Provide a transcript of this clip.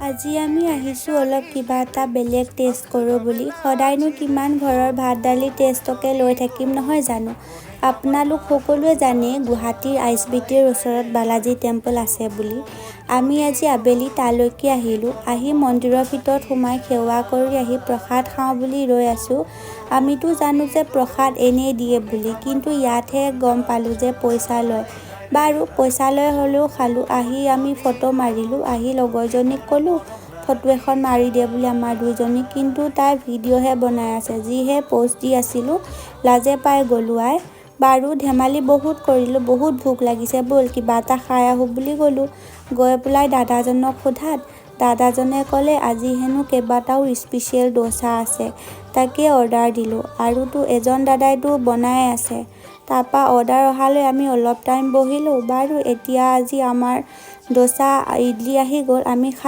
আজি আমি আহিছোঁ অলপ কিবা এটা বেলেগ টেষ্ট কৰোঁ বুলি। সদায়নো কিমান ঘৰৰ ভাত দালি টেষ্টকে লৈ থাকিম, নহয় জানো? আপোনালোক সকলোৱে জানে গুৱাহাটীৰ আইএছবিটিৰ ওচৰত বালাজী টেম্পল আছে বুলি। আমি আজি আবেলি তালৈকে আহিলোঁ। আহি মন্দিৰৰ ভিতৰত সোমাই সেৱা কৰি আহি প্ৰসাদ খাওঁ বুলি ৰৈ আছোঁ। আমিতো জানো যে প্ৰসাদ এনেই দিয়ে বুলি, কিন্তু ইয়াতহে গম পালোঁ যে পইচা লয়। বাৰু, পইচা লৈ হ'লেও খালোঁ। আহি আমি ফটো মাৰিলোঁ। আহি লগৰজনীক ক'লোঁ ফটো এখন মাৰি দে বুলি আমাৰ দুইজনীক, কিন্তু তাই ভিডিঅ'হে বনাই আছে। যিহে প'জ দি আছিলোঁ, লাজে পাই গ'লোঁ আই। বাৰু, ধেমালি বহুত কৰিলোঁ। বহুত ভোক লাগিছে, ব'ল কিবা এটা খাই আহোঁ বুলি গ'লোঁ। গৈ পেলাই দাদাজনক সোধাত দাদাজনে ক'লে আজি হেনো কেইবাটাও স্পেচিয়েল দোচা আছে। তাকে অৰ্ডাৰ দিলোঁ। আৰুতো এজন দাদাইতো বনাই আছে। তাৰপৰা অৰ্ডাৰ অহালৈ আমি অলপ টাইম বহিলোঁ। বাৰু, এতিয়া আজি আমাৰ দোচা, ইডলি আহি গ'ল। আমি খাই